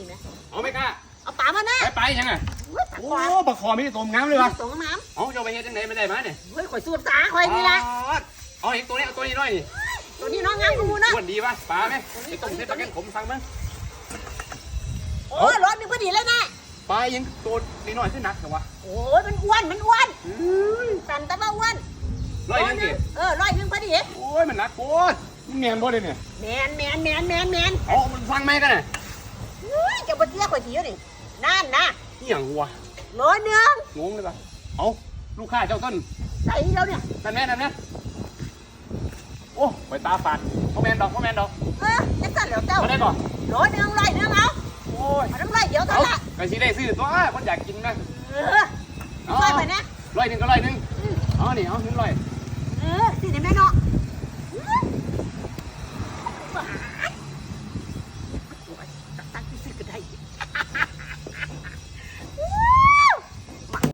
ນີ້ແມ ເອົາແມ່ຄ້າ ເອົາປາມານະ ໄປ ໄປຫຍັງອະ? ໂອ້ຍ ປາ ໂອ້ ຄອ ປາຄໍມີຕົວງາມເລີຍວະ ມີຕົວງາມ ເອົ້າ ເຈົ້າໄປເຮັດຈັ່ງໃດມາໄດ້ມານີ້? ໂອ້ຍ ຂ້ອຍສູບສາຂ້ອຍນີ້ລະ ປາດ ເອົາອີກຕົວນີ້ ເອົາຕົວນ້ອຍໆນີ້ ຕົວນີ້ເນາະ ງາມກວ່າໝູ່ເນາະ ອ້ວນດີວະ ປາແມ ໄປຕົ້ມໃສ່ປາແກງຂົມສັ່ງເບິ່ງ ໂອ້ ໂອ້ ຮ້ອຍໜຶ່ງພໍດີເລີຍນາຍ ປາອີ່ຫຍັງໂຕນ້ອຍໆຄືໜັກແທ້ວະ? ໂອ້ຍ ມັນອ້ວນ ມັນອ້ວນ ອືມ ສັ່ນແຕ່ວ່າອ້ວນ ຮ້ອຍໜຶ່ງຕິ? ເອີ ຮ້ອຍໜຶ່ງພໍດີ ໂອ້ຍ ມັນໜັກໂພດ ມັນແມ່ນບໍ່ເດນີ້? ແມ່ນໆໆໆໆ ເອົາ ສັ່ງໃໝ່ກັນນະ ເອີຍ ເຈົ້າບໍ່ເຊື່ອຂ້ອຍຕິຢູ່ນີ້ ນັ້ນນະ ອີ່ຫຍັງວະ? ຮ້ອຍໜຶ່ງ ງົງເລີຍວະ ເອົາ ລູກຄ້າເຈົ້າຕົນ ໃສແລ້ວນີ້ ນັ້ນແມ່ ນັ້ນແມ່ ໂອ້ ຂ້ອຍຕາຝາດ ບໍ່ແມ່ນດອກ ບໍ່ແມ່ນດອກ ເອີ ຈັ່ງຊັ້ນແຫຼ້ວເຈົ້າ ເທົ່າໃດກໍ? ຮ້ອຍໜຶ່ງ ຮ້ອຍໜຶ່ງ ເອົາ ໂອ້ຍ ເອົານຳຮ້ອຍດຽວເທົ່ານັ້ນລະ ກະຊິໄດ້ຊື້ຕົວ ຄົນຢາກກິນນະ ເອີ ເອົາ ຊ່ອຍຂ້ອຍແດ່ ຮ້ອຍໜຶ່ງກໍຮ້ອຍໜຶ່ງ ອືມ ເອົານີ້ ເອົາເງິນຮ້ອຍ ເອີ ຊື້ໄດ້ແມ່ເນາະ ອືມ